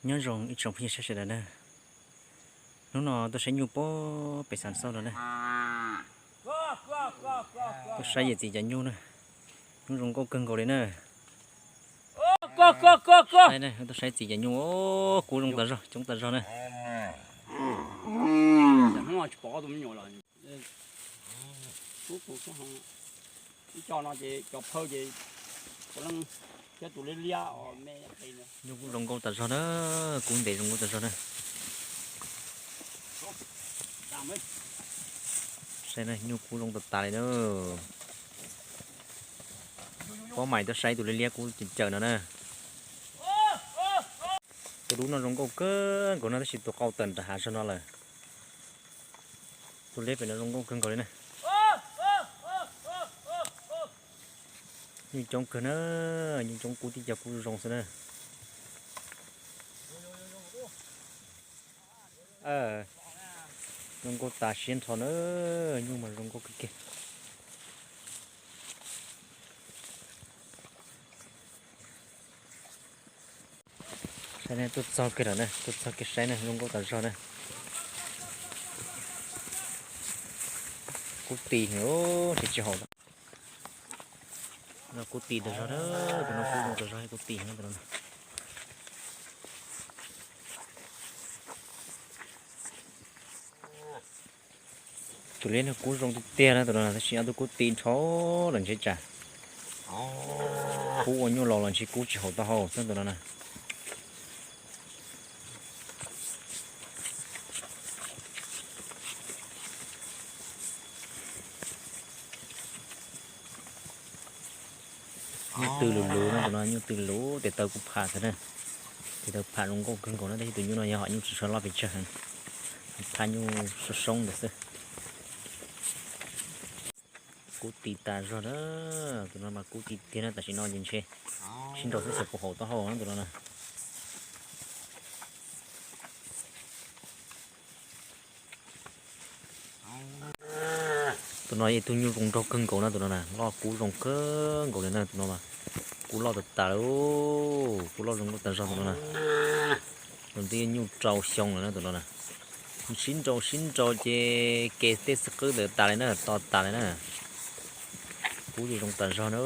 Nyob zoo ib tsoom phooj ywg sawv daws na, hnub no tuaj saib nyuj puag pem Xam Xauj no na, tuaj saib yawm txiv cov nyuj na, nyuj zoo nkauj kawg nkaus li na. Saib na, tuaj saib txiv cov nyuj, kub zoo tas zog, coob tas zog na. Nyuj kub zoo nkauj tas zog na, kub ntev zoo nkauj tas zog na. Saib na, nyuj kub zoo tas tas li na. Pob mais tuaj saib tus liab liab kub cawm cawm no na. Tus dub no zoo nkauj kawg nkaus no tab sis tus qau tawm nram hav zog no lawm. Tus liab pem no zoo nkauj kawg nkaus li na. Nyuj coob kawg na, nyuj coob kub tib co kub zoo xwb na. Zoo nkauj tas siab nrho na, nyuj mas zoo nkauj kawg kiag. Saib na, tuaj txog kiag lawm na, tuaj txog kiag saib na, zoo nkauj tas zog na. Kub ti heev, tsis tsis haum. No kub ti tas zog na, tus no kub zoo tas zog, kub ti heev tus no. Tus liab no kub zoo tiag tiag na tus no, tab sis ob tug kub ti nrho lawm ntshe tsam kub ua nyuj laus los ntshe kub tsis haum taub hau xwb tus no na. Nyuj tw lus lus no tus no, nyuj tw lus, tes taw kuj pham xwb na. Tes taw pham zoo nkauj kawg nkaus na, tab sis tus nyuj no yog hom nyuj tsis tshua loj pes tsawg heev, phaj nyuj soob soob ntawd xwb. Kub ti tas zog na, tus no mas kub ti tiag na, tam sim no ces ntshe sib nraus xwb xav puas haum taub hau na tus no na. Tus no yog ib tug nyuj zoo nraug kawg nkaus na tus no na, loj kub zoo kawg nkaus li na tus no mas. Kub loj tas tas li, kub loj zoo nkauj tas zog tus no na. Tus twb nyuj rau xyoo lawm na tus no na. Sib nraus sib nraus ces kev tej xwb qwb ntawd tas li na, to tas li na. Kub zoo tas zog na,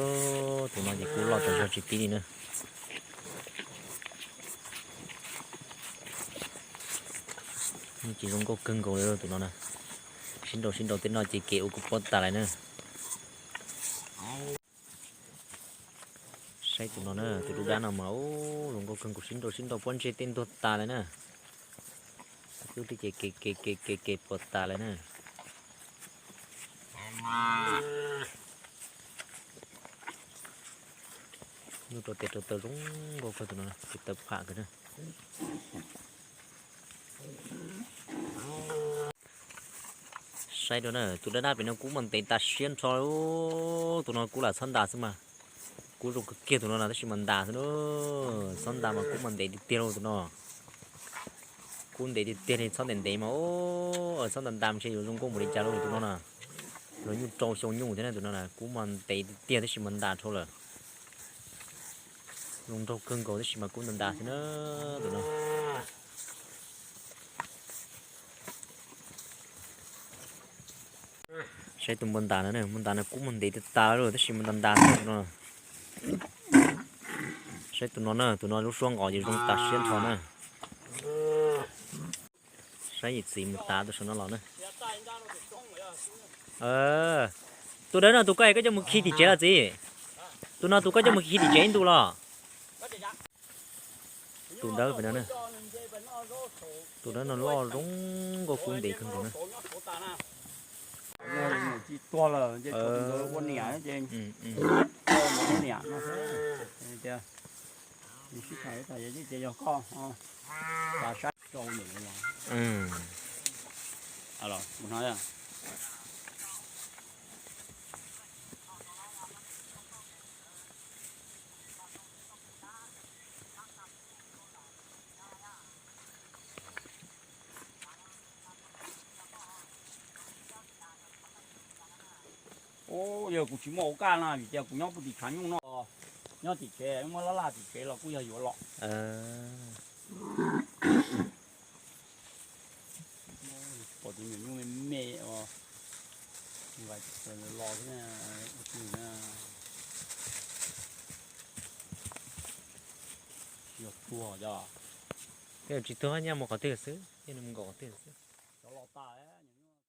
tus no ces kub loj tas zog tsis tib li na. Nyuj ces zoo nkauj kawg nkaus li tus no na. Sib nraus sib nraus tej no ces kev ua kuj pob tas li na. Saib tus no na, tus dub dab no mas zoo nkauj kawg nkaus, sib nraus sib nraus pob ntseg tej ntuag tas li na. Tus twb ces kev kev kev kev kev puas tas li na. Nyuj rau tes rau taw zoo nkauj kawg tus no, tes taw pham kawg na. Saib dua na, tus dab dab pem no kub mas ntev tas siab nrho, tus no kub lam txhob ntas xwb mas. Kub zoo kawg kiag tus no na tab sis mas ntas xwb na. Txhob ntas mas kub mas ntev tiag tiag lauj tus no. Kub ntev tiag tiag li, txhob ntev ntev mas, txhob ntas ntas mas ntshe yuav zoo nkauj npaum li cas lauj tus no na. Los nyuj rau xyoo nyuj thiab na tus no na, kub mas ntev tiag tiag tab sis mas ntas dhau lawm. Zoo nraug kawg nkaus tab sis mas kub ntas ntas xwb na tus no. Saib tus npua ntas no, npua ntas no kub mas ntev tas tas lawm tab sis mas ntas ntas xwb tus no. Saib tus no na, tus no lub suab nqos ces zoo tas siab nrho na. Saib yawm txiv mus tav tus saum no los na. Tus dawb no tus koj es koj coj mus khi tim tsev los txiv? Tus no tus koj coj mus khi tim tsev ib ntus los? Tus dawb pem no, tus dawb no loj zoo nkauj kub ntev kawg nkaus na. Tsis tuag lawm ces ua niam ces ua niam no tias, sib tham tas ces yog koj tas saib rau niam los. Yog kuv tsis muaj hauv kaj no vim tias kuv nyob puag tim tshav nyuj no, nyob tim tsev muab laj laj tim tsev los kuj yog yuav los. Cov nyuam nyuj me me os, los xwb na, ua twg na, yog tuag cov. Tej tsis tuag, nyaj mus qhov twg xwb, nyaj mus nkaum qhov twg xwb. Cov los tas.